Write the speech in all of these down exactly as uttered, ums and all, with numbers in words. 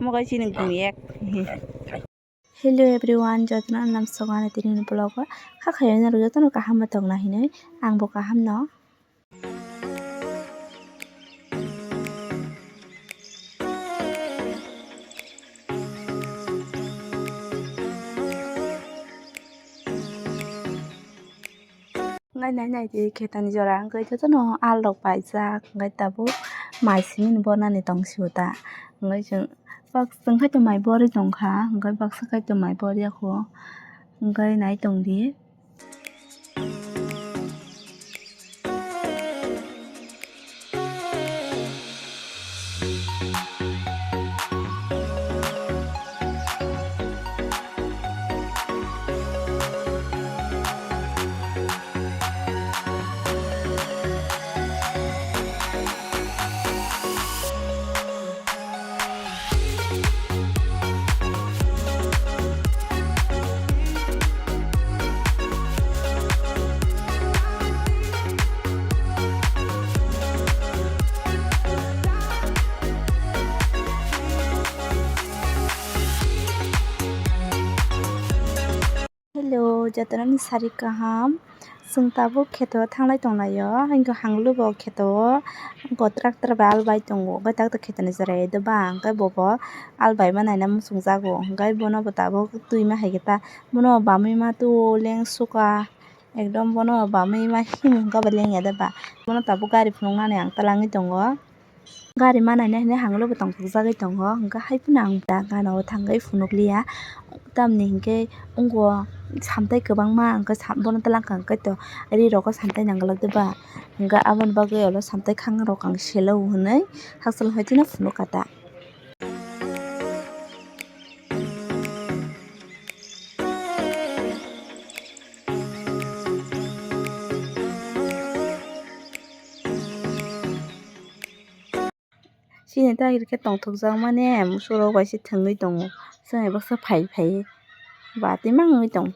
Omo kaisa chini gumyek. Hello everyone, jotono lamsok ani tini ni vlog o. Kha khayo norok jotono kaham ma tongna hinwi, ang bo kaham no. Wngkha nai nai di khetani jora, wngkha jotono al rok paijak, wngkha tabuk mai simi ni bonani tong sio ta, wngkha chwng baksa wngkha tong mai bori tongkha, wngkha baksa khai tong mai bori ya kho, wngkha nai tong di. Hello, jotono ni sari kaham. Chwng tabuk kheto thanglai tonglaio, hwnkhe hanglugo kheto o tractor bai al bai tongo, hwnkhe tak tak khetoni chwrai de ba, hwnkhe bobo al bai ma naina muchungjago, hwnkhe bono bo tabuk twi ma hai khe ta, bono bamwi ma tu leng suka, ekdom bono bamwi ma him hwnkhe bo leng ya de ba, bono tabuk gari phunuknani ang twlangwi tongo. Gari manaina hinwi hanglo bo tongthokjagwi tongo, hwnkhe hai phano ang da gana o thangwi phunukliya, tamni hinkhe wngo samtai kwbangma, hwnkhe sa-, bono twlangkha hwnkhe to ri rogo samtai nangwlak de ba, hwnkhe aboni bagwi olo samtai khang rok ang selo hwnwi hakchal hai phano phunukha ta. Chini tagir khe tongthokjak mani musurok bai se thwngwi tongo, chwng bai baksa phai phai batwi mangwi tongo.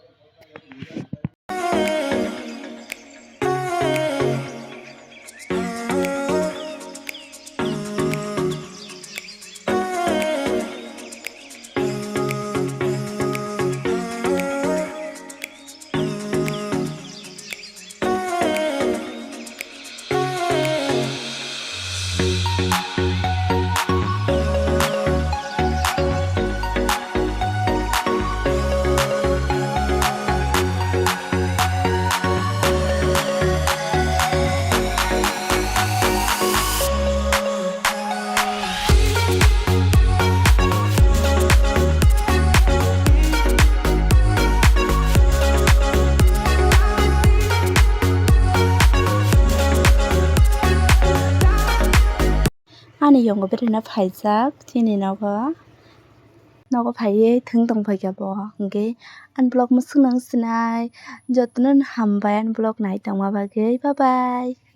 Ani yongo berena phaijak chini nogo, nogo phaiwi thwng tong phaikha bo, hwnkhe ani vlog mwswk nang sinai, jotono hambai ani vlog nai tongma bagwi, bye bye.